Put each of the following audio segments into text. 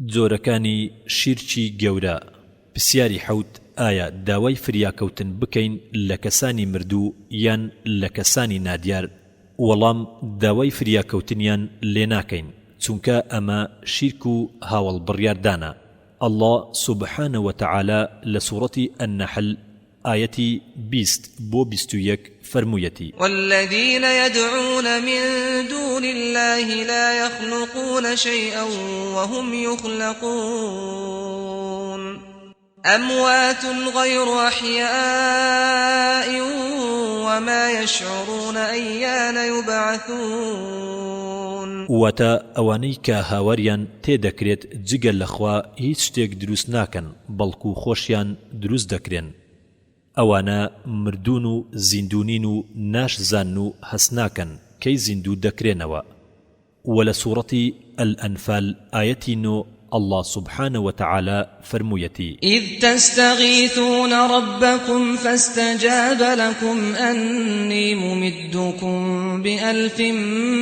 جۆرەکانی شیرکی گەورە. پسیاری حەوت، ئایا داوای فریاکەوتن بکەین لە کەسانی مردوو یان لە کەسانی نادیار؟ وەڵام، داوای فریاکەوتنیان لێ ناکەین، چونکە ئەمە شیرک و هاوەڵ بڕیاردانە، اللە سبحانە وتعالی لە سوڕەتی النحل ئایەتی 20 بۆ 21 فەرموویەتی. والذین یدعون من دون اللە لا یخلقون شیئا وهم یخلقون اموات غیر احیاء وما یشعرون ایان یبعثون. واتە، ئەوانەی کە هاواریان تێ دەکرێت جگە لە خوا هیچ شتێک دروست ناکەن بەڵکو خۆشیان دروست دەکرێن، ئەوانە مردوون و زیندوو نین و ناشزانن و هەست ناکەن کەی زیندوو دەکرێنەوە. وە لە سوڕەتی، الانفال، ئایەتی نۆ اللە سبحانە وتعالی فەرموویەتی. اذ تستغیثون ربکم فاستجاب لکم انی ممدکم بألف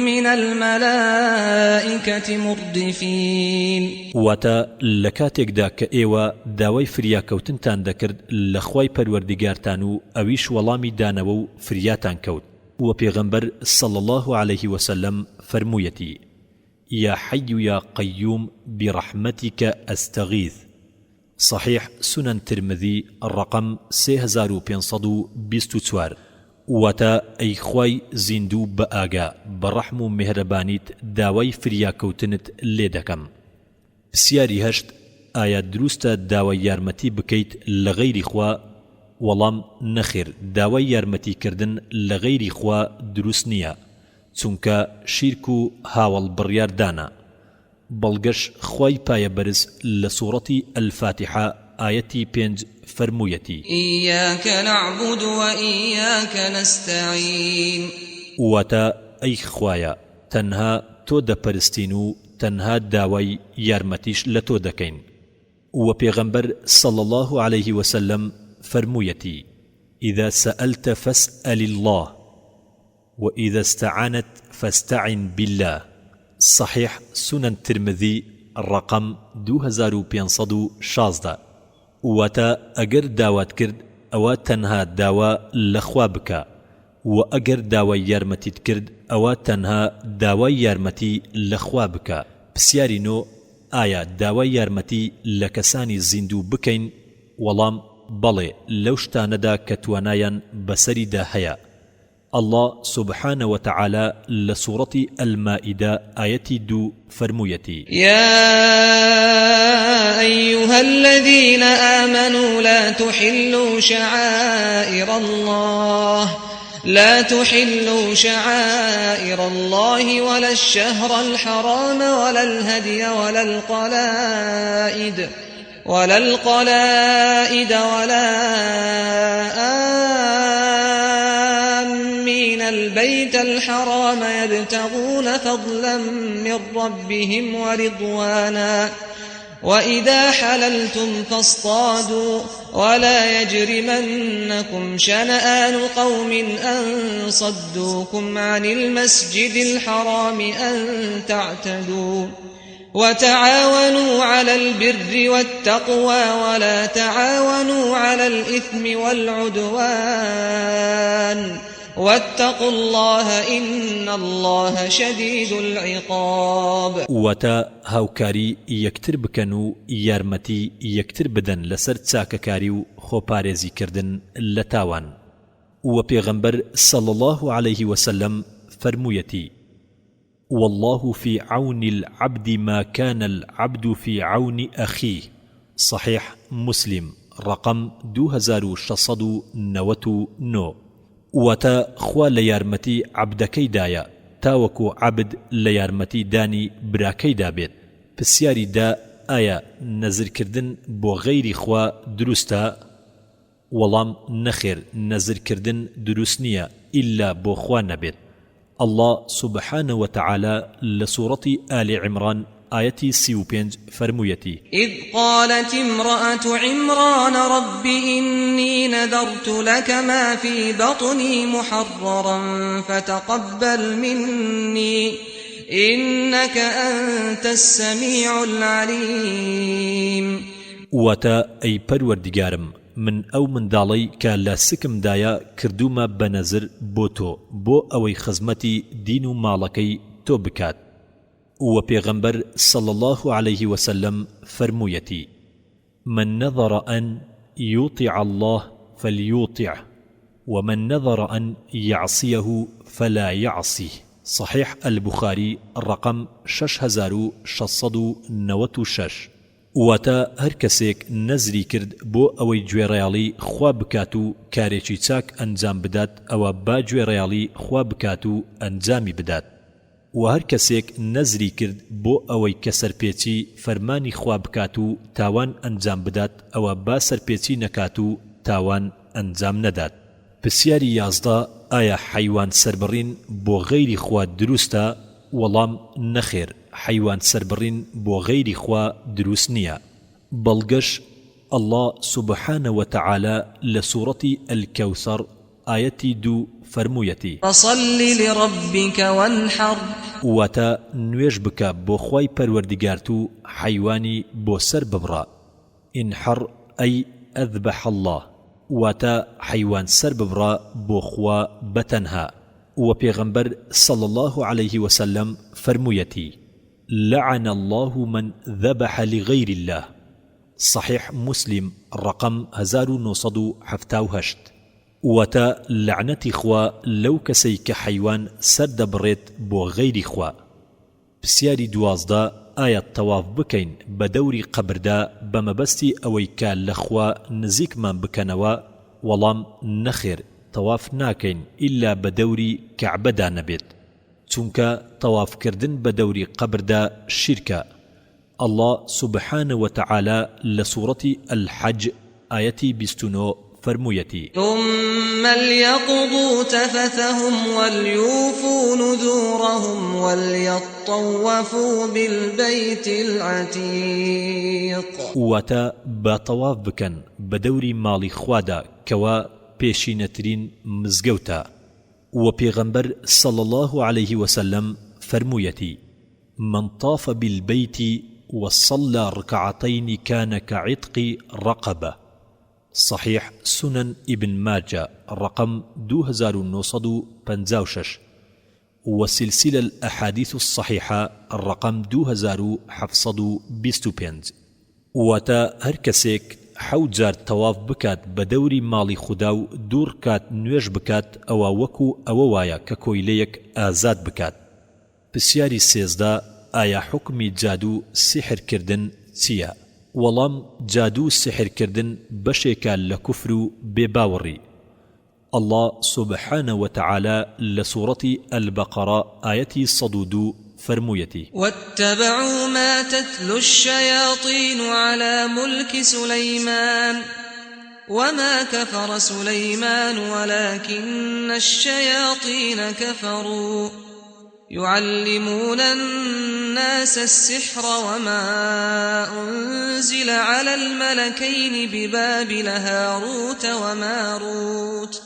من الملائکة مردفین. واتە، لە کاتێکدا کە ئێوە داوای فریاکەوتنتان دەکرد لە خوای پەروەردگارتان و ئەویش وەڵامی دانەوە و فریاتان کەوت، وە پێغەمبەر صلی اللە علیه وسلم فەرموویەتی، یا حی یا قیوم برحمتک استغیث، صحیح سنن ترمذی ڕەقەم 3524، واتە، ئەی خوای زیندوو بەئاگا بە ڕەحم و میهرەبانیت داوای فریاکەوتنت لێ دەکەم. پسیاری هەشت، ئایا دروستە داوای یارمەتی بکەیت لە غەیری خوا؟ وەڵام، نەخێر داوای یارمەتی کردن لە غەیری خوا دروست نیە، چونکە شیرک و هاوەڵ بڕیار دانە. بەڵگەش خوای پایە بەرز لە سوڕەتی الفاتحە ئایەتی پێنج فەرموویەتی. ایاک نعبد و ایاک نستعین. واتە، ئەی خوایە تەنها تۆ دەپەرستین و تەنها داوای یارمەتیش لە تۆ دەکەین. وە پێغەمبەر صلی اللە علیه وسلم فەرموویەتی، اذا سألت فاسأل اللە وإذا استعنت فاستعن باللە، صحیح سنن ترمذی ڕەقەم 2516. واتە، ئەگەر داوات کرد ئەوا تەنها داوا لە خوا بکە، وە ئەگەر داوای یارمەتیت کرد ئەوا تەنها داوای یارمەتی لە خوا بکە. پسیاری نۆ، ئایا داوای یارمەتی لە کەسانی زیندوو بکەین؟ وەڵام، بەڵێ لەو شتانەدا کە توانایان بەسەریدا هەیە. اللە سبحانە وتعالی لە سوڕەتی المائدە ئایەتی دوو فەرموویەتی. یا ایها الذین آمنوا لا تحلوا شعائر الله لا تحلوا شعائر الله ولا الشهر الحرام ولا الهدي ولا القلائد ولا القلائد ولا آمين البيت الحرام يبتغون فضلا من ربهم ورضوانا وإذا حللتم فاصطادوا ولا يجرمنكم شنآن قوم أن صدوكم عن المسجد الحرام أن تعتدوا وتعاونوا على البر والتقوى ولا تعاونوا على الإثم والعدوان واتقوا الله إن الله شديد العقاب. واتە، هاوکاری یەکتر بکەن و یارمەتی یەکتر بدەن لەسەر چاکەکاری و خۆپارێزی کردن لە تاوان. وە پێغەمبەر صلی اللە علیه وسلم فەرموویەتی، واللە فی عون العبد ما کان العبد فی عون اخیه، صحیح مسلم ڕەقەم 2699، واتە، خوا لە یارمەتی عەبدەکەیدایە تاوەکو عەبد لە یارمەتی دانی براکەیدا بێت، پسیاری دا ئایا نەزر کردن بۆ غەیری خوا دروستە؟ وەڵام، نەخێر نەزر کردن دروست نیە ئیلا بۆ خوا نەبێت، اللە سبحانە وتعالی لە سوڕەتی آل عمران ئایەتی 35 فەرموویەتی. اذ قالت امرأة عمران رب إنی نذرت لک ما فی بطنی محررا فتقبل منی. انک انت السمیع العلیم. واتە، ئەی پەروەردگارم من ئەو منداڵەی کە لە سکمدایە کردوومە بە نەزر بۆ تۆ بۆ ئەوەی خزمەتی دین و ماڵەکەی تۆ بکات. وە پێغەمبەر صلی اللە علیه وسلم فەرموویەتی، من نذر ان یطیع اللە فلیطعه ومن نذر ان یعصیه فلا یعصیه، صحیح البخاری ڕەقەم 6696. واتە، هەر کەسێک نەزری کرد بۆ ئەوەی گوێڕایەڵی خوا بکات و کارێکی چاک ئەنجام بدات ئەوە با گوێڕایەڵی خوا بکات و ئەنجامی بدات. وە هەر کەسێک نەزری کرد بۆ ئەوەی کە سەرپێچی فەرمانی خوا بکات و تاوان ئەنجام بدات ئەوە با سەرپێچی نەکات و تاوان ئەنجام نەدات. پرسیاری 11، ئایا حەیوان سەربڕین بۆ غەیری خوا دروستە؟ وەڵام، نەخێر حەیوان سەربڕین بۆ غەیری خوا دروست نیە، بەڵگەش، اللە سبحانە وتعالی لە سوڕەتی الکوثر ئایەتی دوو فەرموویەتی. فصل لربک وانحر. واتە، نوێژ بکە بۆ خوای پەروەردگارت و حەیوانی بۆ سەر ببڕە، انحر ای اذبح اللە، واتە، حەیوان سەر ببڕە بۆ خوا بە تەنها، وە پێغەمبەر صلی اللە علیه وسلم فەرموویەتی، لعن اللە من ذبح لغیر اللە، صحیح مسلم ڕەقەم 1978. واتە، لەعنەتی خوا لەو کەسەی کە حەیوان سەر دەبڕێت بۆ غەیری خوا. پسیاری 12، ئایا تەواف بکەین بە دەوری قەبردا بە مەبەستی ئەوەی کە لە خوا نزیکمان بکەنەوە؟ وەڵام، نەخێر تەواف ناکەین ئیلا بە دەوری کەعبەدا نەبێت، چونکە تەواف کردن بە دەوری قەبردا شیرکە، اللە سبحانە وتعالی لە سوڕەتی الحج ئایەتی 29 فەرموویەتی. ثم لیقضوا تفثهم ولیوفوا نذورهم ولیطوفوا بالبیت العتیق. واتە، با تەواف بکەن بە دەوری ماڵی خوادا کەوا پێشینەترین مزگەوتە، وە پێغەمبەر صلی اللە علیه وسلم فەرموویەتی، من طاف بالبیت وصلی رکعتین کان کعتق رقبە، صحیح سنن ابن ماجە ڕەقەم 2956 و سلسلە الاحادیث الصحیحە ڕەقەم 2725. واتە، هەر کەسێک حەوت جار تەواف بکات بە دەوری ماڵی خودا و دوو ڕکات نوێژ بکات ئەوا وەکو ئەوە وایە کە کۆیلەیەک ئازاد بکات. پرسیاری 13، ئایا حوکمی جادوو سیحر کردن چیە؟ وەڵام، جادوو سیحر کردن بەشێکە لە کوفر و بێ باوەڕی. اللە سبحانە وتعالی لە سوڕەتی البقرە ئایەتی 102 فەرموویەتی. واتبعوا ما تتلو الشیاطین علی ملک سلیمان وما کفر سلیمان ولکن الشیاطین کفروا يعلمون الناس السحر وما أنزل على الملكين ببابل هاروت وماروت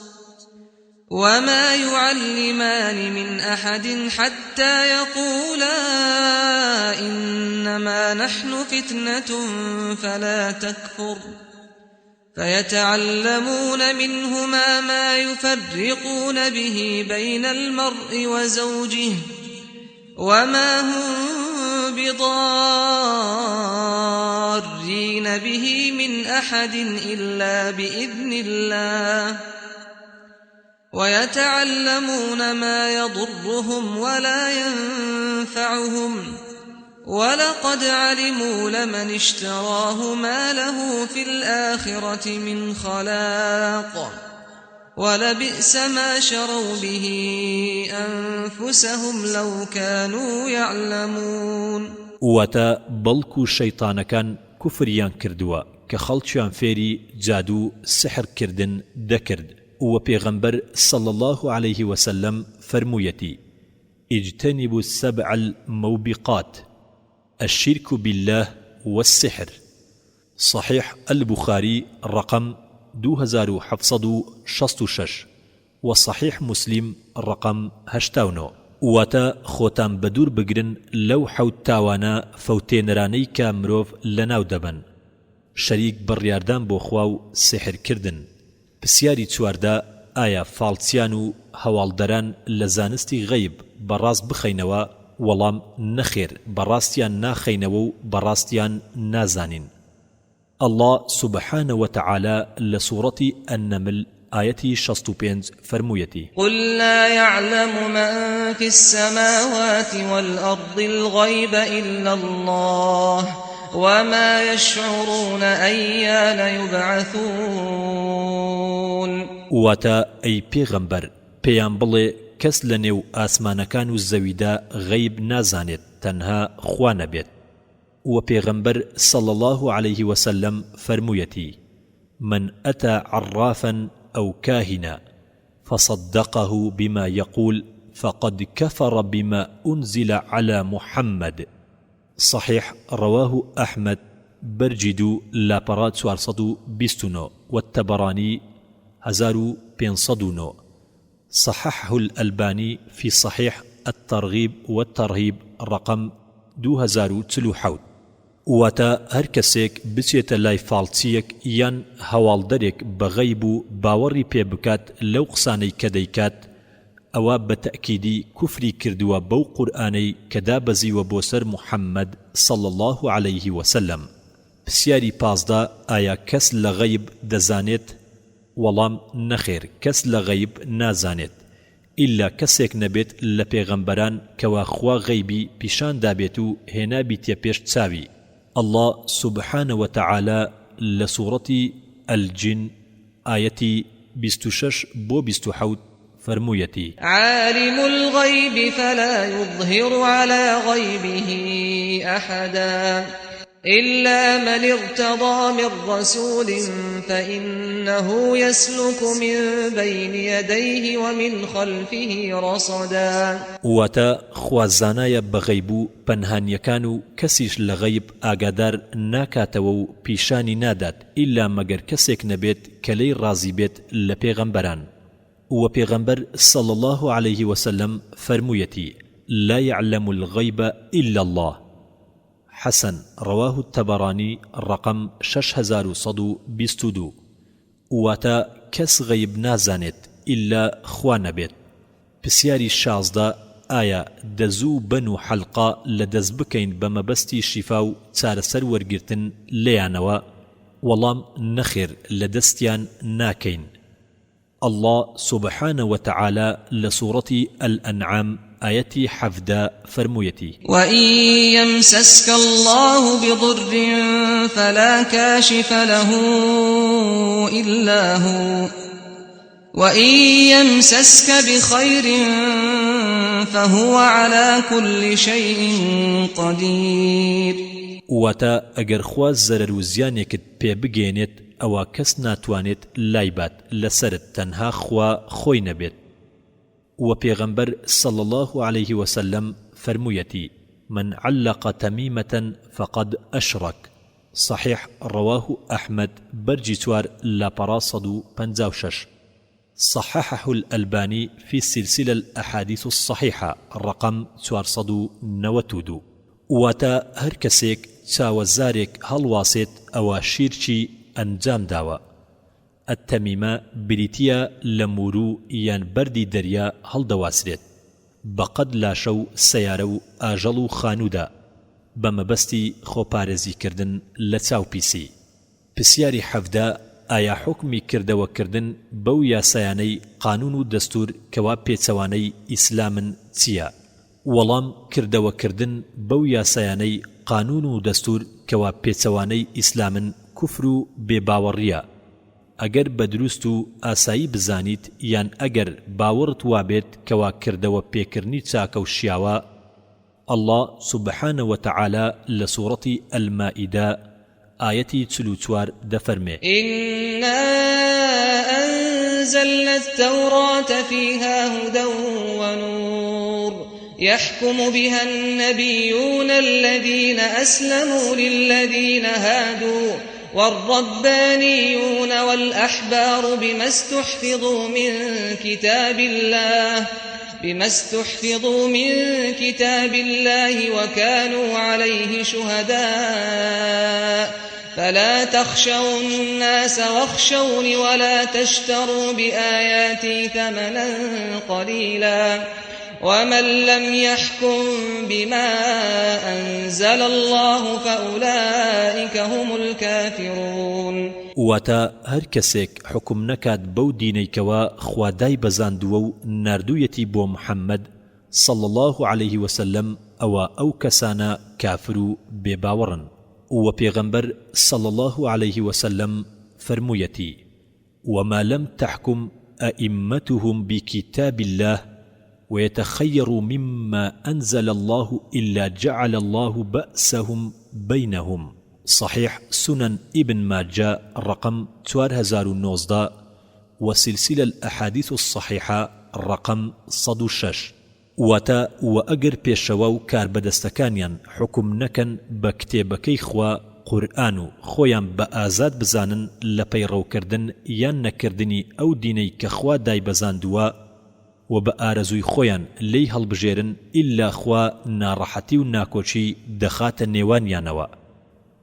وما يعلمان من أحد حتى يقولا إنما نحن فتنة فلا تكفر فيتعلمون منهما ما يفرقون به بين المرء وزوجه وما هم بضارين به من أحد إلا بإذن الله ويتعلمون ما يضرهم ولا ينفعهم ولقد علموا لمن اشتراه ما له في الآخرة من خلاق ولبئس ما شروا به أنفسهم لو كانوا يعلمون. واتە، بەڵکو شەیتانەکان کوفریان کردووە کە خەڵکیان فێری جادوو سحر کردن دەکرد، وە پێغەمبەر صلی اللە علیه وسلم فەرموویەتی، اجتنبوا السبع الموبقات، الشرک باللە والسحر، صحیح البخاری ڕەقەم 2766 و صحیح مسلم ڕەقەم 89. واتە، خۆتان بەدوور بگرن لەو حەوت تاوانە فەوتێنەرانەی کە مرۆڤ لەناو دەبەن، شەریک بڕیاردان بۆ خوا و سیحر کردن. پسیاری 14، ئایا فاڵچیان و هەواڵدەران لە زانستی غەیب بەڕاست بخەینەوە؟ وەڵام، نەخێر بەڕاستیان ناخەینەوە و بەڕاستیان نازانین. اللە سبحانە وتعالی لە سوڕەتی النمل ئایەتی 65 فەرموویەتی. قل لا يعلم من في السماوات والأرض الغیب إلا الله وما يشعرون أیان یبعثون. واتە، ئەی پێغەمبەر پێیان بڵێ کەس لە نێو ئاسمانەکان و زەویدا غەیب نازانێت تەنها خوا نەبێت. وە پێغەمبەر صلی اللە علیه وسلم فەرموویەتی، من اتی عرافا او کاهنا فصدقه بما یقول فقد کفر بما انزل علی محمد، صحیح رواه احمد بەرگی دوو لاپەڕە 429 والطبرانی 1509 صححه الالبانی فی صحیح الترغیب والترهیب رقم 2047. واتە، هەر کەسێک بچێتە لای فاڵچییەک یان هەواڵدەرێک بە غەیب و باوەڕی پێ بکات لەو قسانەی کە دەیکات ئەوا بە تەئکیدی کوفری کردووە بەو قورئانەی کە دابەزیوە بۆ سەر محمد صلی اللە علیه وسلم. پسیاری 15، ئایا کەس لە غەیب دەزانێت؟ وەڵام، نەخێر کەس لە غەیب نازانێت ئیلا کەسێک نەبێت لە پێغەمبەران کەوا خوا غەیبی پیشان دابێت و هێنابیتیە پێش چاوی، اللە سبحانە وتعالی لە سوڕەتی، الجن، ئایەتی 26 بۆ 27 فەرموویەتی. عالم الغیب فلا یظهر علی غیبه احدا الا من ارتضی من رسول فانه یسلک من بین یدیه ومن خلفه رصدا. واتە، خوا زانایە بە غەیب و پەنهانیەکان و کەسیش لە غەیب ئاگادار ناکاتەوە و پیشانی نادات ئیلا مەگەر کەسێک نەبێت کە لێی ڕازی بێت لە پێغەمبەران. وە پێغەمبەر صلی اللە علیه وسلم فەرموویەتی، لا یعلم الغیب الا اللە، حسن رواه الطبرانی رقم 6122، واتە، کەس غەیب نازانێت ئیلا خوا نەبێت. پسیاری 16، ئایا دەزوو و بەن و حەلقە لە دەست بکەین بە مەبەستی شیفا و چارەسەر وەرگرتن لێیانەوە؟ وەڵام، نەخێر لە دەستیان ناکەین. اللە سبحانە وتعالی لە سوڕەتی الانعام ئایەتی 17 فەرموویەتی. وَإِن یَمْسَسْکَ اللَّهُ بِضُرٍّ فَلَا کَاشِفَ لَهُ إِلَّا هُوَ وَإِن یَمْسَسْکَ بِخَیرٍ فَهُوَ عَلَی کُلِّ شَیءٍ قَدِیرٌ. واتە، ئەگەر خوا زەرەر و زیانێکت پێ بگەیەنێت ئەوا کەس ناتوانێت لایبات لەسەرت تەنها خوا خۆی نەبێت وە پێغەمبەر صلی اللە علیه وسلم فەرموویەتی، من علق تمیمە فقد اشرک، صحیح رواه احمد بەرگی چوار لاپەڕە 156. صححه الالبانی فی السلسلە الاحادیث الصحیحە ڕەقەم 492. واتە، هەر کەسێک چاوە زارێک هەڵواسێت ئەوە شیرکی ئەنجام داوە. التمیمە بریتیە لە موروو یان بەردی دەریا هەڵدەواسرێت بە قەد لاشە و سەیارە و ئاژەڵ و خانوودا بە مەبەستی خۆپارێزی کردن لە چاو پیسی. پسیاری 17، ئایا حوکمی کردەوە کردن بەو یاسایانەی قانون و دەستور کەوا پێچەوانەی ئیسلامن چیە؟ وەڵام، کردەوە کردن بەو یاسایانەی قانون و دەستور کەوا پێچەوانەی ئیسلامن کوفر و بێ باوەڕیە، ئەگەر بە دروست و ئاسایی بزانیت یان ئەگەر باوەڕت وابێت کەوا کردەوە پێکرنی چاکەو شیاوە، اللە سبحانە وتعالی لە سوڕەتی المائدە ئایەتی 44 دەفەرمێ. إنا أنزلنا التوراة فيها هدى ونور يحكم بها النبيون الذين أسلموا للذين هادوا والربانيون والأحبار بما استحفظوا من كتاب الله. بما استحفظوا من كتاب الله وكانوا عليه شهداء فلا تخشوا الناس واخشون ولا تشتروا بآياتي ثمنا قليلا ومن لم يحكم بما أنزل الله فأولئك هم الكافرون. واتە، هەر کەسێک حوکم نەکات بەو دینەی کەوا خوا دایبەزاندووە و ناردوویەتی بۆ محمد، صلی اللە علیه وسلم، ئەوا ئەو کەسانە کافر و بێ باوەڕن. وە پێغەمبەر، صلی اللە علیه وسلم، فەرموویەتی، وما لم تحکم ائمتهم بکتاب اللە ویتخیروا مما انزل اللە الا جعل اللە باسهم بینهم، صحیح سنن ابن ماجە ڕەقەم 4019 و سلسلە الاحادیث الصحیحە ڕەقەم 106. واتە، وە ئەگەر پێشەوا و کاربەدەستەکانیان حوکم نەکەن بە کتێبەکەی خوا، قورئان، و خۆیان بە ئازاد بزانن لە پەیڕەوکردن یان نەکردنی ئەو دینەی کە خوا دایبەزاندووە، وە بە ئارەزووی خۆیان لێی هەڵبژێرن ئیلا خوا ناڕەحەتی و ناکۆکی دەخاتە نێوانیانەوە.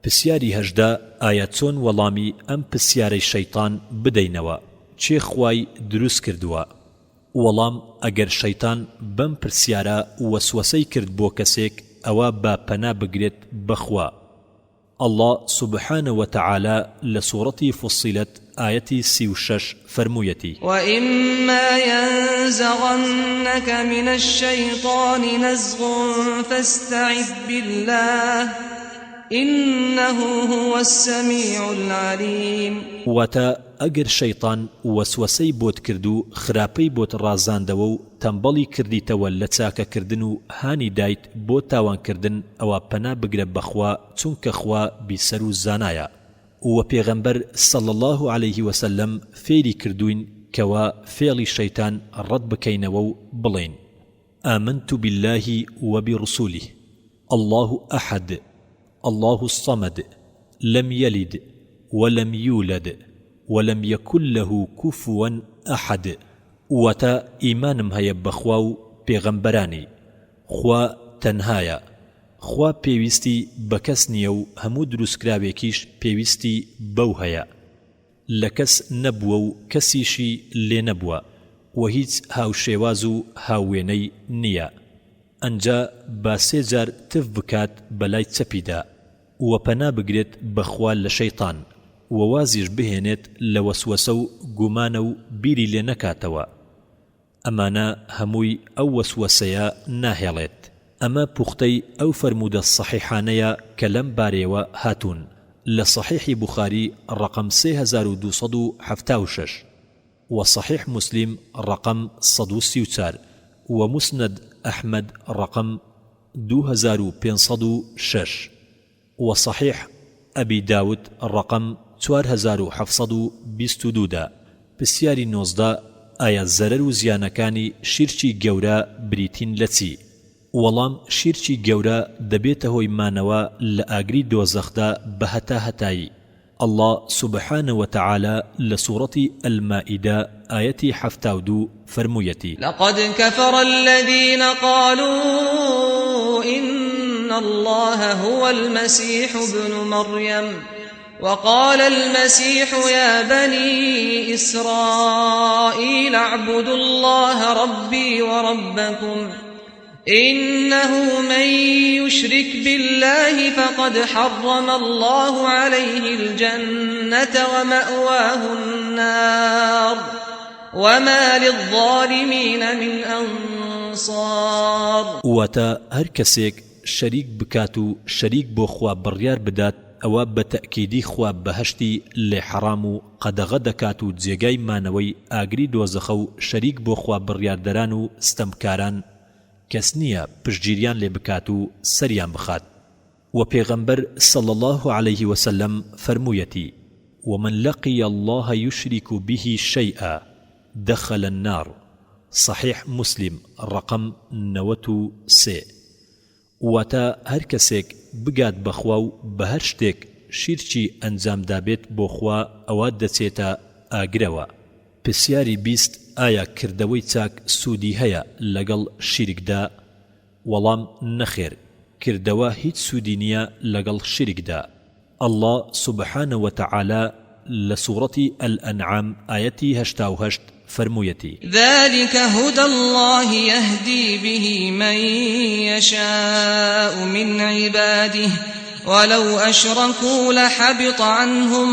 پسیاری 18، ئایا چۆن وەڵامی ئەم پسیارەی شەیتان بدەینەوە، کێ خوای دروست کردووە؟ وەڵام، ئەگەر شەیتان بەم پرسیارە وەسوەسەی کرد بۆ کەسێک ئەوا با پەنا بگرێت بە خوا. اللە سبحانە وتعالی لە سوڕەتی فصلت ئایەتی 36 فەرموویەتی. وإما ينزغنك من الشیطان نزغ فاستعذ باللە انه هو السمیع العلیم. واتە، ئەگەر شەیتان وەسوەسەی بۆت کرد و خراپەی بۆت ڕازاندەوە و تەمبەڵی کردیتەوە لە چاکە کردن و هانی دایت بۆ تاوان کردن ئەوا پەنا بگرە بەخوا چونکە خوا بیسەر و زانایە وە پێغەمبەر صلی اللە علیه وسلم فێری کردووین کەوا فێڵی شەیتان ڕەت بکەینەوە و بڵێین آمنت باللە وبرسوله اللە احد اللە الصمد لم یلد ولم یولد ولم یکن له کفوا احد واتە، ئیمانم هەیە بە خوا و پێغەمبەرانی، خوا تەنهایە، خوا پێویستی بە کەس نییە و هەموو دروستکراوێکیش پێویستی بەو هەیە، لە کەس نەبووە و کەسیشی لێ نەبووە و هیچ هاوشێواز و هاووێنەی نییە. ئەنجا با سێ جار تف بکات بە لای چەپیدا، وە پەنا بگرێت بە خوا لە شەیتان، وە وازیش بهێنێت لە وەسوەسە و گومانە و بیری لێ نەکاتەوە. ئەمانە هەمووی ئەو وەسوەسەیە ناهێڵێت. ئەمە پوختەی ئەو فەرموودە سەحیحانەیە کە لەم بارەیەوە هاتوون لە سەحیحی بوخاری ڕەقەم 3276 و سەحیح موسلیم ڕەقەم 134 و موسنەد ئەحمەد ڕەقەم 2506. وە صحیح ابی داود ڕەقەم 4722 دا، پرسیاری 19، ئایا زەرەر و زیانەکانی شیرکی گەورە بریتین لە چی؟ وەڵام، شیرکی گەورە دەبێتە هۆی مانەوە لە ئاگری دۆزەخدا بە هەتا هەتایی، اللە سبحانە وتعالی لە سوڕەتی المائدە ئایەتی 72 فەرموویەتی. لقد كفر الذین قالوا إن الله هو المسیح ابن مریم وقال المسیح یا بنی إسرائیل اعبدوا الله ربی وربکم إنه من يشرك بالله فقد حرم الله عليه الجنة ومأواه النار وما للظالمين من أنصار. واتە، هەر کەسێک شەریک بکات و شەریک بۆ خوا بڕیار بدات ئەوا بە تەئکیدی خوا بەهەشتی لێ حەڕام و قەدەغە دەکات و جێگای مانەوەی ئاگری دۆزەخە و شەریک بۆ خوا بڕیاردەران و ستەمکاران کەس نییە پشتگیریان لێ بکات و سەریان بخات وە پێغەمبەر صلی اللە علیه وسلم فەرموویەتی، ومن لقی اللە یشرک به شیئا دخل النار، صحیح مسلم ڕەقەم 93. واتە، هەر کەسێک بگات بە خوا و بە هەر شتێک شیرکی ئەنجام دابێت بۆ خوا ئەوا دەچێتە ئاگرەوە. پرسیاری 20 ئایا کردەوەی چاک سوودی هەیە لەگەڵ شیرکدا؟ وەڵام، نەخێر، کردەوە هیچ سوودی نییە لەگەڵ شیرکدا. اللە سبحانە وتعالی لە سوڕەتی الانعام ئایەتی 88 فەرموویەتی. ذلک هدی اللە یهدی به من یشاء من عباده ولو اشرکوا لحبط عنهم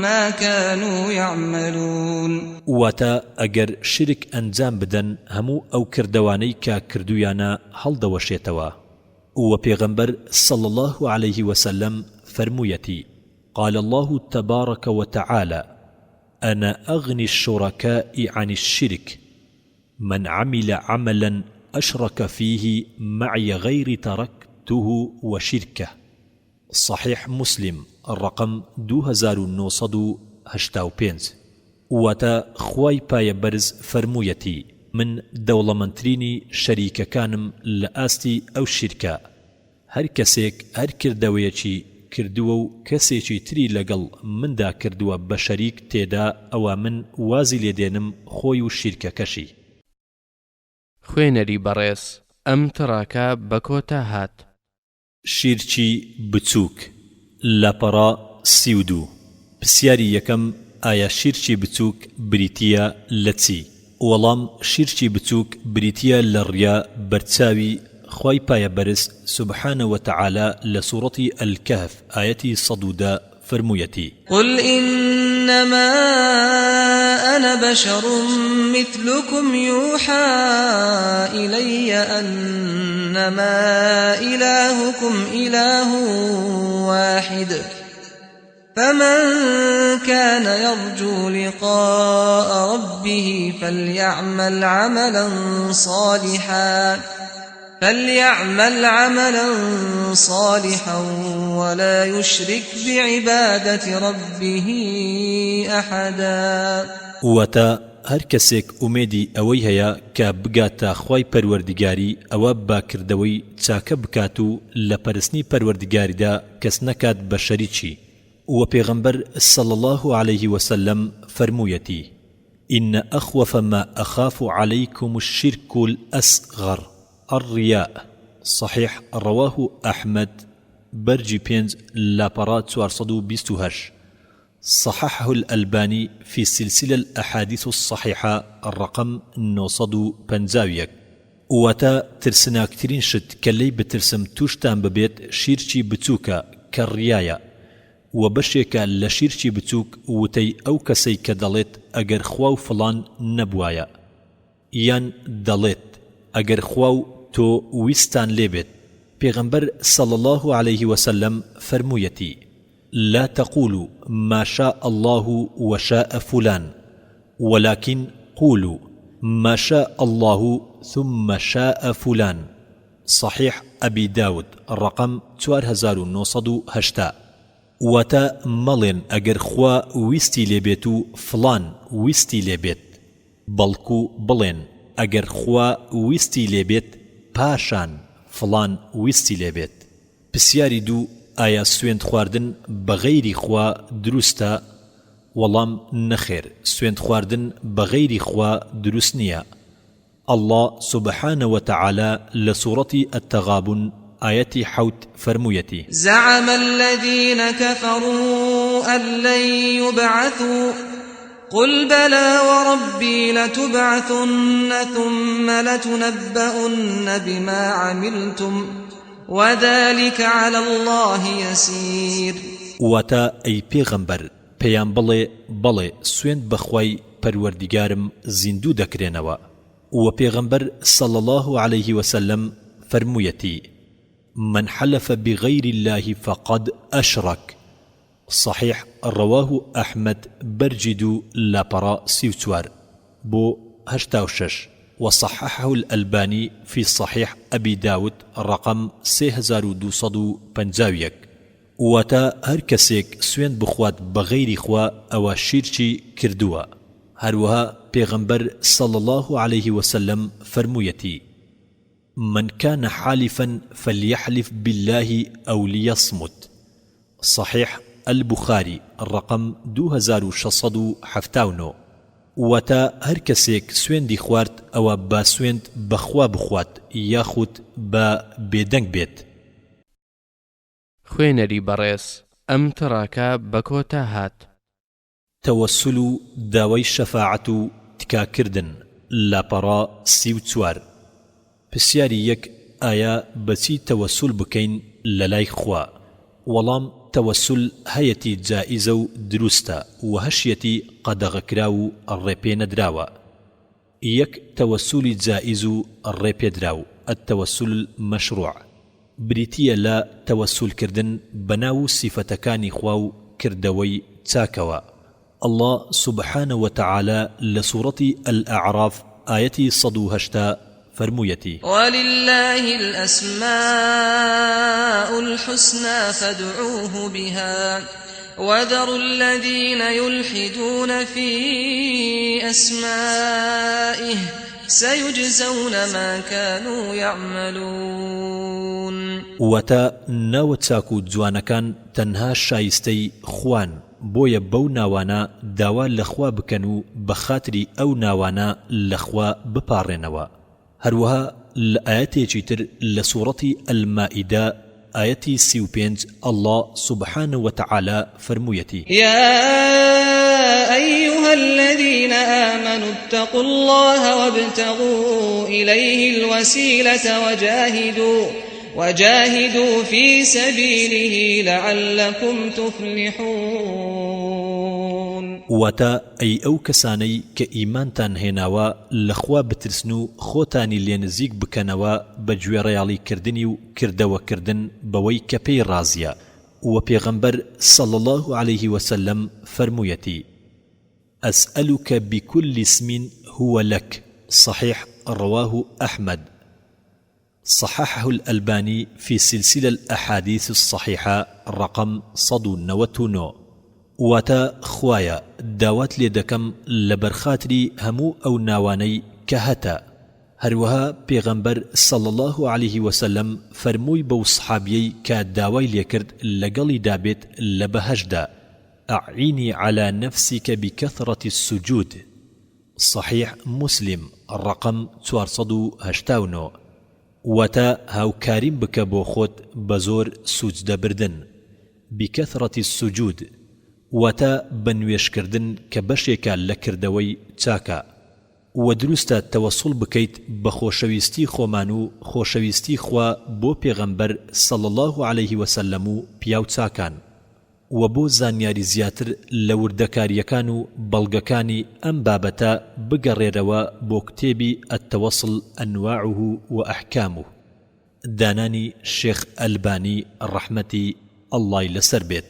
ما کانوا یعملون. واتە، ئەگەر شیرک ئەنجام بدەن هەموو ئەو کردەوانەی کە کردوویانە هەڵدەوەشێتەوە. وە پێغەمبەر صلی اللە علیه وسلم فەرموویەتی، قال اللە تبارک وتعالی، انا اغنی الشرکاء عن الشرک، من عمل عملا اشرک فیه معی غیری ترکته وشرکه، صحیح مسلم ڕەقەم 2985. واتە، خوای پایە بەرز فەرموویەتی، من دەوڵەمەندترینی شەریکەکانم لە ئاستی ئەو شیرکە، هەر کەسێک هەر کردەوەیەکی کردووە و کەسێکی تری لەگەڵ مندا کردووە بە شەریک تێدا ئەوا من وازی لێ دێنم خۆی و شیرکەکەشی. خوێنەری بەڕێز ئەم تڕاکە بە کۆتا هات. شیرکی بچووک، لاپەڕە 32 پرسیاری یەکەم، ئایا شیرکی بچووک بریتییە لە چی؟ وەڵام، شیرکی بچووک بریتییە لە ڕیا بەرچاوی خوای پایەبەرز سبحانە وتعالی لە سوڕەتی الکهف ئایەتی 110 فەرموویەتی. قل انما انا بشر مثلکم یوحی الی انما الهکم اله واحد فمن کان یرجو لقاء ربه فلیعمل عملا صالحا فلیعمل عملا صالحا ولا یشرک بعبادة ربه احدا. واتە، هەر کەسێک ئومێدی ئەوەی هەیە کە بگاتە خوای پەروەردگاری ئەوە با کردەوەی چاکە بکات و لە پەرستنی پەروەردگاریدا کەس نەکات بە شەریکی، وە پێغەمبەر صلی اللە علیه وسلم فەرموویەتی، ان اخوف ما اخاف علیکم الشرک الاصغر الریاء صحیح رواه احمد بەرگی پێنج لاپەڕە 428 صححه الالبانی فی سلسلە الاحادیث الصحیحە ڕەقەم 951. واتە، ترسناکترین شت کە لێی بترسم توشتان ببێت شیرکی بچوکە کە ڕیایە، وە بەشێکە لە شیرکی بچوک وتەی ئەو کەسەی کە دەڵێت ئەگەر خوا و فڵان نەبوایە یان دەڵێت ئەگەر خوا و تۆ ویستتان لێ بێت پێغەمبەر صلی اللە علیه وسلم فەرموویەتی لا تقولوا ما شاء اللە وشاء فلان ولکن قولوا ما شاء اللە ثم شاء فلان صحیح ابی داود ڕەقەم 4980. واتە، مەڵێن ئەگەر خوا ویستی لێ بێت و فڵان ویستی لێ بێت، بەڵکو بڵێن ئەگەر خوا ویستی لێ بێت پاشان فڵان ویستی لێ بێت. پسیاری دوو، ئایا سوێند خواردن بە غەیری خوا دروستە؟ وەڵام، نەخێر سوێند خواردن بە غەیری خوا دروست نیە، اللە سبحانە وتعالی لە سوڕەتی التغابن ئایەتی حەوت فەرموویەتی. زعم الذین کفروا ان لن یبعثوا قل بلی وربی لتبعثن ثم لتنبؤن بما عملتم وذلک علی اللە یسیر. واتە، ئەی پێغەمبەر پێیان بڵێ، بەڵێ سوێند بە خوای پەروەردیگارم زیندوو دەکرێنەوە، وە پێغەمبەر صلی اللە علیه وسلم فەرموویەتی، من حلف بغیر اللە فقد اشرک، صحیح رواه احمد بەرگی دوو لاپەڕە 34 بۆ 86 وصححه الالبانی فی صحیح ابی داود ڕەقەم 3251. واتە، هەر کەسێک سوێند بخوات بە غەیری خوا ئەوە شیرکی کردووە، هەروەها پێغەمبەر صلی اللە علیه وسلم فەرموویەتی، من کان حالفا فلیحلف باللە او لیصمت، صحیح البخاری ڕەقەم 2679. واتە، هەر کەسێک سوێندی خوارد ئەوە با سوێند بە خوا بخوات یاخود با بێدەنگ بێت. خوێنەری بەڕێز ئەم تڕاکە بە کۆتا هات. تەوەسول و داوای شەفاعەت و تکا کردن، لاپەڕە 34. پرسیاری یەک، ئایا بە چی تەوەسول بکەین لەلای خوا؟ وەڵام، تەوەسول هەیەتی جائیزە و دروستە وە هەشیەتی قەدەغەکراو و ڕێپێنەدراوە. یەک، تەوەسولی جائیز و ڕێپێدراو، التوسل المشروع، بریتییە لە تەوەسول کردن بە ناو و سیفەتەکانی خوا و کردەوەی چاکەوە. اللە سبحانە وتعالی لە سوڕەتی الاعراف ئایەتی 180 فەرموویەتی. وللە الاسماء الحسنی فادعوه بها وذروا الذین یلحدون فی اسمائه سیجزون ما کانوا یعملون. واتە، ناوە چاک و جوانەکان تەنها شایستەی خوان، بۆیە بەو ناوانە داوا لە خوا بکەن و بە خاتری ئەو ناوانە لە خوا بپاڕێنەوە. هەروەها لە ئایەتێکی تر لە سوڕەتی المائدە ئایەتی 35 اللە سبحانە وتعالی فەرموویەتی. یا ایها الذین آمنوا اتقوا اللە وابتغوا الیه الوسیلة وجاهدوا وجاهدوا فی سبیله لعلکم تفلحون. واتە، ئەی ئەو کەسانەی کە ئیمانتان هێناوە لە خوا بترسن و خۆتانی لێ نزیک بکەنەوە بە گوێڕایەڵی کردنی و کردەوە کردن بەوەی کە پێی ڕازیە، وە پێغەمبەر صلی اللە علیه وسلم فەرموویەتی، اسألک بکل اسم هو لک، صحیح رواه احمد. صححه الالبانی فی سلسلە الاحادیث الصحیحە رقم 199 واتە، خوایە داوات لێ دەکەم لەبەرخاتری هەموو ئەو ناوانەی کە هەتە، هەروەها پێغەمبەر صلی اللە علیه وسلم فەرمووی بەو صحابیەی کە داوای لێکرد لەگەڵیدا بێت لە بەهەشتدا، اعنی علی نفسک بکثرە السجود. صحیح مسلم ڕەقەم 489، واتە، هاوکاریم بکە بۆ خۆت بە زۆر سوجدە بردن، بکثرە السجود، واتە، بە نوێژ کردن کە بەشێکە لە کردەوەی چاکە. وە دروستە تەوەسوڵ بکەیت بە خۆشەویستی خۆمان و خۆشەویستی خوا بۆ پێغەمبەر صلی اللە علیه وسلم و پیاو چاکان. وە بۆ زانیاری زیاتر لە وردەکارییەکان و بەڵگەکانی ئەم بابەتە بگەڕێرەوە بۆ کتێبی التوصل انواعه و احکامه دانانی شێخ ئەلبانی ڕەحمەتی اللە ی لەسەر بێت.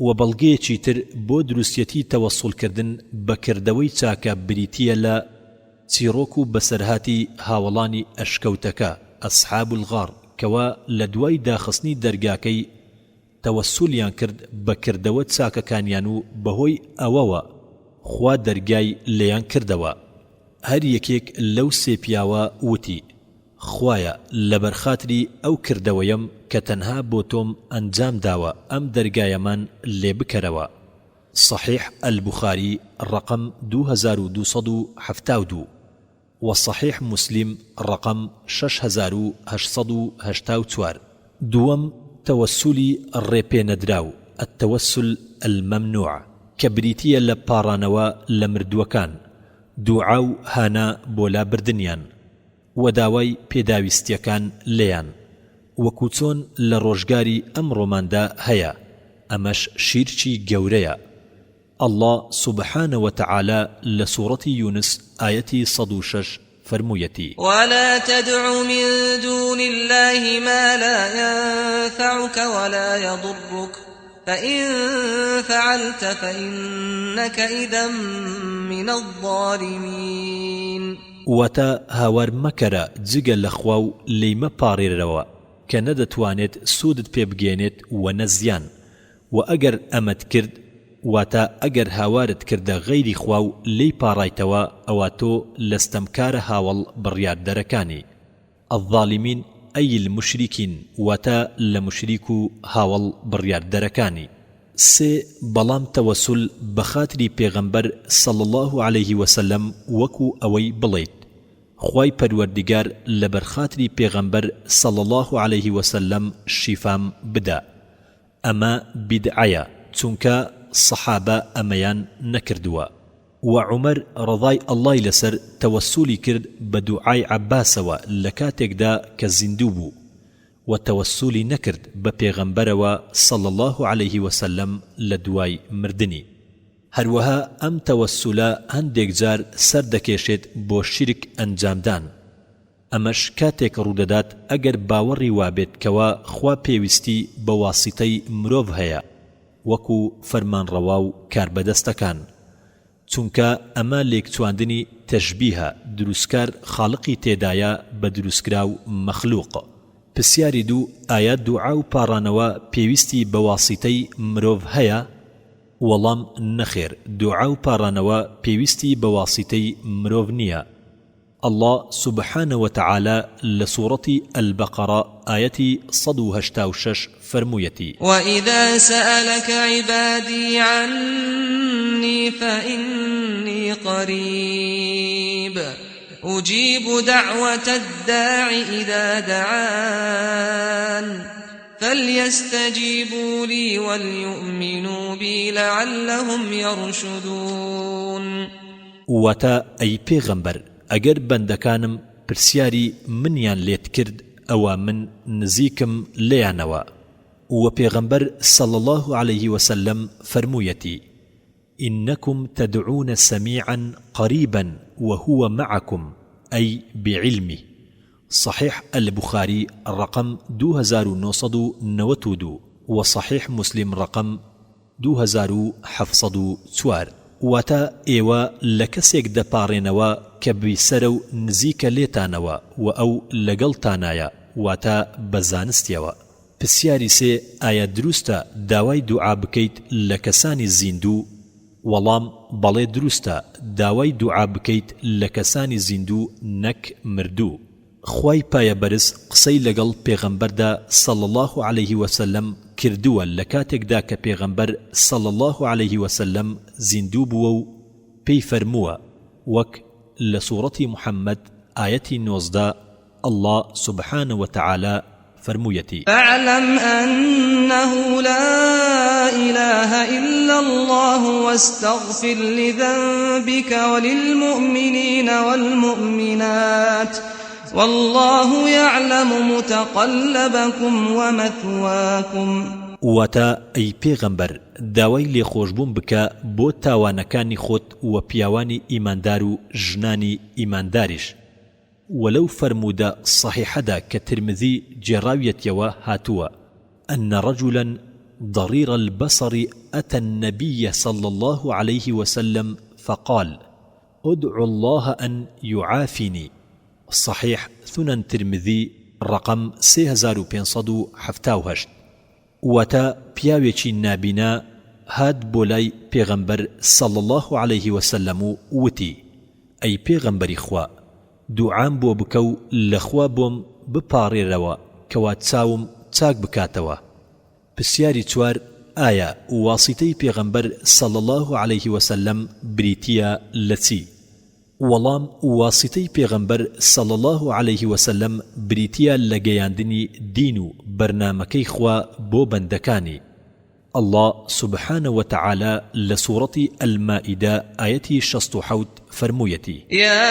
وە بەڵگەیەکی تر بۆ دروستیەتی تەوەسوڵ کردن بە کردەوەی چاکە بریتییە لە چیڕۆک و بەسەرهاتی هاوەڵانی ئەشکەوتەکە، اصحاب الغار، کەوا لە دوای داخستنی دەرگاکەی تەوەسولیان کرد بە کردەوە چاکەکانیان و بەهۆی ئەوەوە خوا دەرگای لێیان کردەوە. هەر یەکێک لەو سێ پیاوە وتی، خوایە لەبەر خاتری ئەو کردەوەیەم کە تەنها بۆ تۆم ئەنجام داوە ئەم دەرگایەمان لێ بکەرەوە. صحیح البخاری ڕەقەم 2272. وە صحیح موسلیم ڕەقەم 6884. دووەم، تەوەسولی ڕێپێنەدراو، التوسل الممنوع، کە بریتییە لە پاڕانەوە لە مردووەکان، دوعا و هانا بۆ لابردنیان، وە داوای پێداویستییەکان لێیان، وەکو چۆن لە ڕۆژگاری ئەمڕۆماندا هەیە، ئەمەش شیرکی گەورەیە. اللە سبحانە وتعالی لە سوڕەتی یونس ئایەتی 106 فەرموویەتی. ولا تدع من دون اللە ما لا ینفعک ولا یضرک فإن فعلت فإنک إذا من الظالمین. واتە، هاوار مەکەرە جگە لە خوا و لێی مەپاڕێرەوە کە نە دەتوانێت سوودت پێ بگەیەنێت وە نە زیان، وە ئەگەر ئەمەت کرد، واتە ئەگەر هاوارت کردە غەیری خوا و لێی پاڕایتەوە ئەوا تۆ لە ستەمکارە هاوەڵ بڕیاردەرەکانی، الظالمین ای المشرکین، واتە لە موشریک و هاوەڵ بڕیاردەرەکانی. سێ، بەڵام تەوەسول بە خاتری پێغەمبەر صلی اللە علیه وسلم وەکو ئەوەی بڵێیت خوای پەروەردگار لەبەر خاتری پێغەمبەر صلی اللە علیه وسلم شیفام بدە ئەمە بیدعەیە چونکە صەحابە ئەمەیان نەکردووە. وە عومەر ڕەزای اللە ی لەسەر تەوەسولی کرد بە دوعای عەباسەوە لەکاتێکدا کە زیندوو بوو، وە تەوەسولی نەکرد بە پێغەمبەرەوە صلی اللە علیه وسلم لە دوای مردنی. هەروەها ئەم تەوەسولە هەندێک جار سەر دەکێشێت بۆ شیرک ئەنجامدان، ئەمەش کاتێک ڕوودەدات ئەگەر باوەڕی وابێت کەوا خوا پێویستی بە واسیتەی مرۆڤ هەیە وەکو فەرمانڕەوا و کاربەدەستەکان، چونکە ئەمە لێکچواندنی تەشبیهە دروستکار خاڵقی تێدایە بە دروستکراو مەخلوق. پسیاری دوو، ئایا دوعا و پاڕانەوە پێویستی بە واسیتەی مرۆڤ هەیە؟ وەڵام، نەخێر دوعا و پاڕانەوە پێویستی بە واسیتەی مرۆڤ نییە، اللە سبحانە وتعالی لە سوڕەتی البقرە ئایەتی 186 فەرموویەتی. وإذا سألك عبادی عني فإنی قریب أجیب دعوة الداع إذا دعان فلیستجیبوا لی ولیؤمنوا بی لعلهم یرشدون. واتە، ئەی پێغەمبەر ئەگەر بەندەکانم پرسیاری منیان لێت کرد ئەوا من نزیکم لێیانەوە، وە پێغەمبەر صلی اللە علیه وسلم فەرموویەتی، انکم تدعون سمیعا قریبا وهو معکم ای بعلمه، صحیح البخاری ڕەقەم 2992 وە صحیح مسلم ڕەقەم 2704. واتە، ئێوە لە کەسێک دەپاڕێنەوە کە بیسەرە و نزیکە لێتانەوە وە ئەو لەگەڵتانایە، واتە بە زانستیەوە. پسیاری سێ، ئایا دروستە داوای دوعا بکەیت لە کەسانی زیندوو؟ وەڵام، بەڵێ دروستە داوای دوعا بکەیت لە کەسانی زیندوو نەک مردوو. خوای پایەبەرز قسەی لەگەڵ پێغەمبەردا صلی اللە علیه وسلم کردووە لەکاتێکدا کە پێغەمبەر صلی اللە علیه وسلم زیندوو بووە و پێی فەرمووە وەک لە سوڕەتی محمد ئایەتی 19 اللە سبحانە وتعالی فەرموویەتی. فاعلم انه لا اله الا اللە واستغفر لذنبک وللمومنین والمومنات واللە یعلم متقلبکم ومثواکم. واتە، ئەی پێغەمبەر داوای لێخۆشبوون بکە بۆ تاوانەکانی خۆت وە پیاوانی ئیماندار و ژنانی ئیمانداریش، وە لەو فەرموودە صەحیحەدا کە ترمذی گێڕاویەتیەوە هاتووە، ان رجلا ضریر البصر اتی النبی صلی اللە علیه وسلم فقال ادع اللە ان یعافینی، صحیح سنن ترمذی ڕەقەم 3578. واتە، پیاوێکی نابینا هات بۆ لای پێغەمبەر صلی اللە علیه وسلم و وتی، ئەی پێغەمبەری خوا دوعام بۆ بکە و لە خوا بۆم بپاڕێرەوە کەوا چاوم چاک بکاتەوە. پرسیاری چوار، ئایا واسیتەی پێغەمبەر صلی اللە علیه وسلم بریتیە لە چی؟ وەڵام، واسیتەی پێغەمبەر صلی اللە علیه وسلم بریتیە لە گەیاندنی دین و بەرنامەکەی خوا بۆ بەندەکانی، اللە سبحانە وتعالی لە سوڕەتی المائدە ئایەتی 67 فەرموویەتی. یا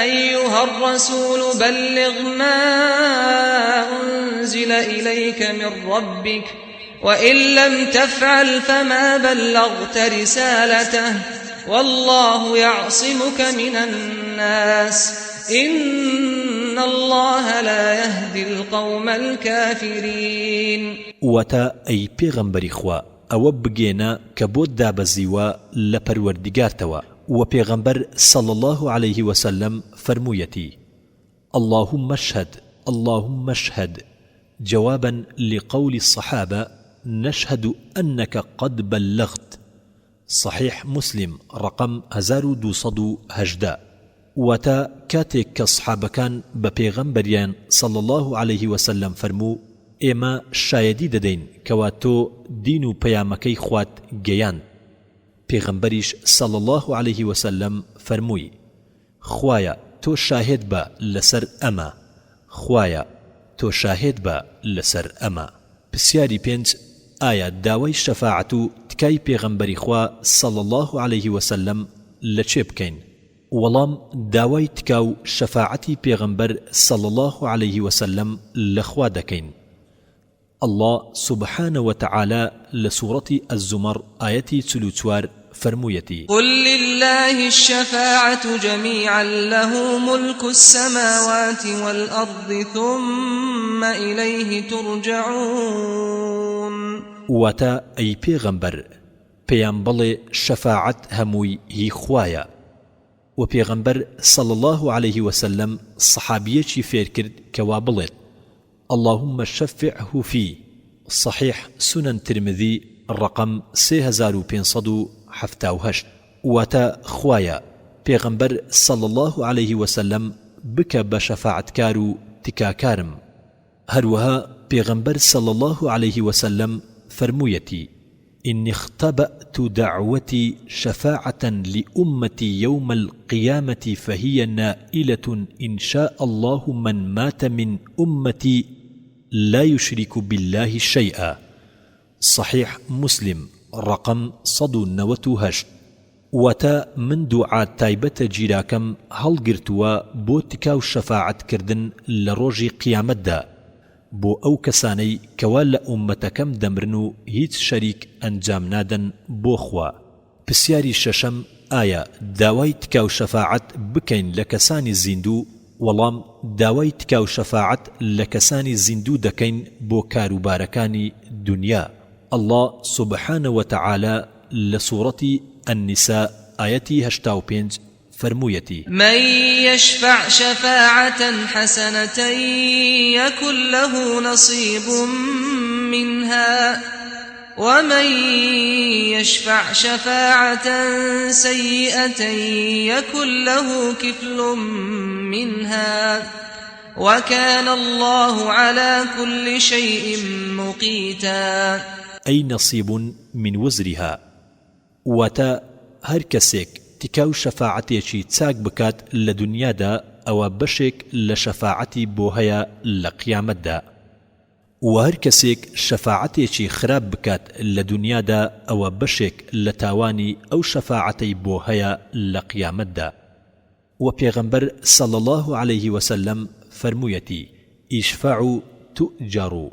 ایها الرسول بلغ ما انزل الیک من ربک وان لم تفعل فما بلغت رسالته واللە یعصمک من الناس ان اللە لا یهدی القوم الکافرین. واتە، ئەی پێغەمبەری خوا ئەوە بگێنە کە بۆت دابەزیوە لە پەروەردگارتەوە، وە پێغەمبەر صلی اللە علیه وسلم فەرموویەتی، اللهم اشهد اللهم اشهد جوابا لقول الصحابە نشهد انک قد بلغت صحیح مسلم ڕەقەم 1218 واتە، کاتێک کە صحابەکان بە پێغەمبەریان صلی اللە علیه وسلم فەرموو. ئێمە شایەدی دەدەین کەوا تۆ دین و پەیامەکەی خوات گەیاند. پێغەمبەریش صلی اللە علیه وسلم فەرمووی، خوایە تۆ شاهێد بە لەسەر ئەمە، خوایە تۆ شاهێد بە لەسەر ئەمە. پسیاری پێنج، ئایا داوای شەفاعەت و تکای پێغەمبەری خوا صلی اللە علیه وسلم لە کێ بکەین؟ وەڵام، داوای تکا و شەفاعەتی پێغەمبەر صلی اللە علیه وسلم لە خوا دەکەین. اللە سبحانە وتعالی لە سوڕەتی الزمر ئایەتی 44 فەرموویەتی. قل للە الشفاعة جمیعا له ملک السماوات والارض ثم الیه ترجعون. واتە، ئەی پێغەمبەر پێیان بڵێ شەفاعەت هەمووی هی خوایە، وە پێغەمبەر صلی اللە علیه وسلم صحابیەکی فێرکرد کەوا بڵێت، اللهم شفعه فی، صحیح سنن ترمذی ڕەقەم 3578، واتە، خوایە پێغەمبەر صلی اللە علیه وسلم بکە بە شەفاعەتکار و تکاکارم. هەروەها پێغەمبەر صلی اللە علیه وسلم فەرموویەتی، انی اختبأت دعوتی شفاعة لامتی یوم القیامە فهی نائلە ان شاء اللە من مات من امتی لا یشرک باللە شیئا، صحیح مسلم ڕەقەم 198. واتە، من دوعا تایبەتە گیراکەم هەڵگرتووە بۆ تکا و شەفاعەت کردن لە ڕۆژی قیامەتدا بۆ ئەو کەسانەی کەوا لە ئوممەتەکەم دەمرن و هیچ شەریک ئەنجام نادەن بۆ خوا. پسیاری شەشەم، ئایا داوای تکا و شەفاعەت بکەین لە کەسانی زیندوو؟ وەڵام، داوای تکا و شەفاعەت لە کەسانی زیندوو دەکەین بۆ کاروبارەکانی دونیا، اللە سبحانە وتعالی لە سوڕەتی، النساء، ئایەتی 85 فەرموویەتی. من یشفع شفاعة حسنة یکن له نصیب منها ومن یشفع شفاعة سیئة یکن له کفل منها وکان اللە علی کل شیء مقیتا. ئەی نصیب من وزرها، واتە، هەر کەسێک تکا و شەفاعەتێکی چاک بکات لە دونیادا ئەوە بەشێک لە شەفاعەتی بۆ هەیە لە قیامەتدا، وە هەر کەسێک شەفاعەتێکی خراپ بکات لە دونیادا ئەوە بەشێک لە تاوانی ئەو شەفاعەتەی بۆ هەیە لە قیامەتدا. وە پێغەمبەر صلی اللە علیه وسلم فەرموویەتی، اشفعوا تؤجروا،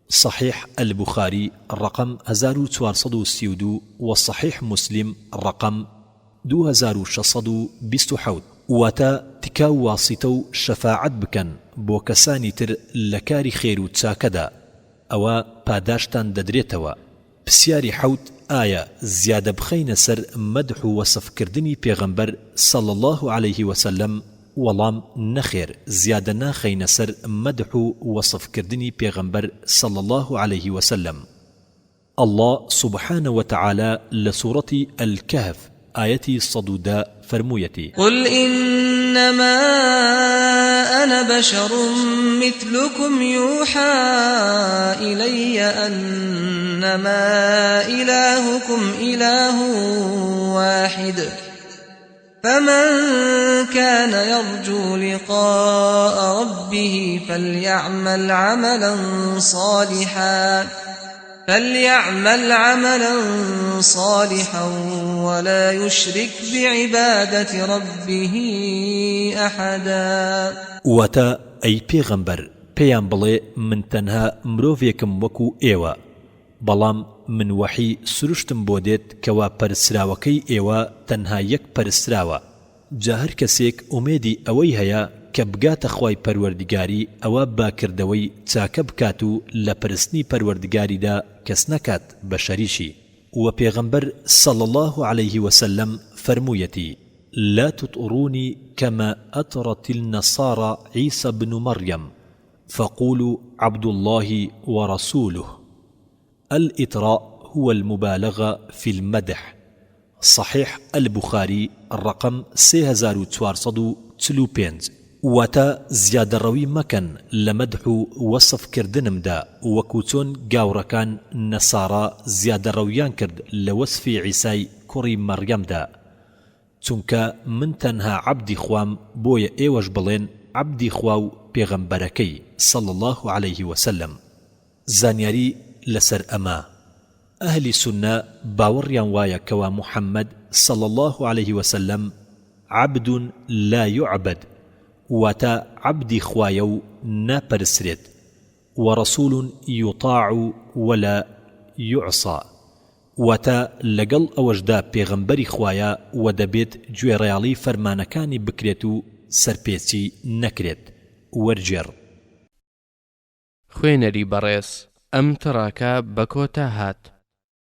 صحیح البخاری ڕەقەم 1432 و صحیح مسلم ڕەقەم 2627، واتە، تکا و واسیتە و شەفاعەت بکەن بۆ کەسانی تر لە کاری خێر و چاکەدا ئەوە پاداشتان دەدرێتەوە. پسیاری حەوت، ئایا زیادە بخەینە سەر مەدح و وەسف کردنی پێغەمبەر صلی اللە علیه وسلم، وەڵام، نەخێر زیادە ناخەینە سەر مەدح و وەسف کردنی پێغەمبەر صلی اللە علیه وسلم. اللە سبحانە وتعالی لە سوڕەتی الکهف ئایەتی 110 فەرموویەتی. قل انما انا بشر مثلکم یوحی الی انما الهکم اله واحد فمن کان یرجو لقاء ربه فلیعمل عملا صالحا فلیعمل عملا صالحا ولا یشرک بعبادة ربه احدا. واتە، ئەی پێغەمبەر پێیان بڵێ من تەنها مرۆڤێکم وەکو ئێوە، بەڵام من وەحی سروشتم بۆ دێت کەوا پەرستراوەکەی ئێوە تەنها یەک پەرستراوە، جا هەر کەسێک ئومێدی ئەوەی هەیە کە بگاتە خوای پەروەردگاری ئەوا با کردەوەی چاکە بکات و لە پەرستنی پەروەردگاریدا کەس نەکات بە شەریکی. وە پێغەمبەر صلی اللە علیه وسلم فەرموویەتی، لا تطرونی کما اطرت النصاری عیسی بن مریم فقولوا عبد اللە ورسوله. الاطراء هو المبالغە فی المدح، صحیح البخاری ڕەقەم 3445. واتە، زیادەڕەوی مەکەن لە مەدح و وەسف کردنمدا وەکو چۆن گاوڕەکان، نەسارا، زیادەڕەویان کرد لە وەسفی عیسای کوڕی مەڕیەمدا، چونکە من تەنها عەبدی خوام بۆیە ئێوەش بڵێن عەبدی خوا و پێغەمبەرەکەی، صلی اللە علیه وسلم. زانیاری لەسەر ئەمە، ئەهلی سوننە باوەڕیان وایە کەوا محمد صلی اللە علیه وسلم عبد لا یعبد واتە عەبدی خوایە و ناپەرسترێت ورسول یطاع ولا یعصی واتە لەگەڵ ئەوەشدا پێغەمبەری خوایە وە دەبێت گوێڕایەڵی فەرمانەکانی بکرێت و سەرپێچی نەکرێت. وەرگێڕ. خوێنەری بەڕێز ئەم تڕاکە بە کۆتا هات.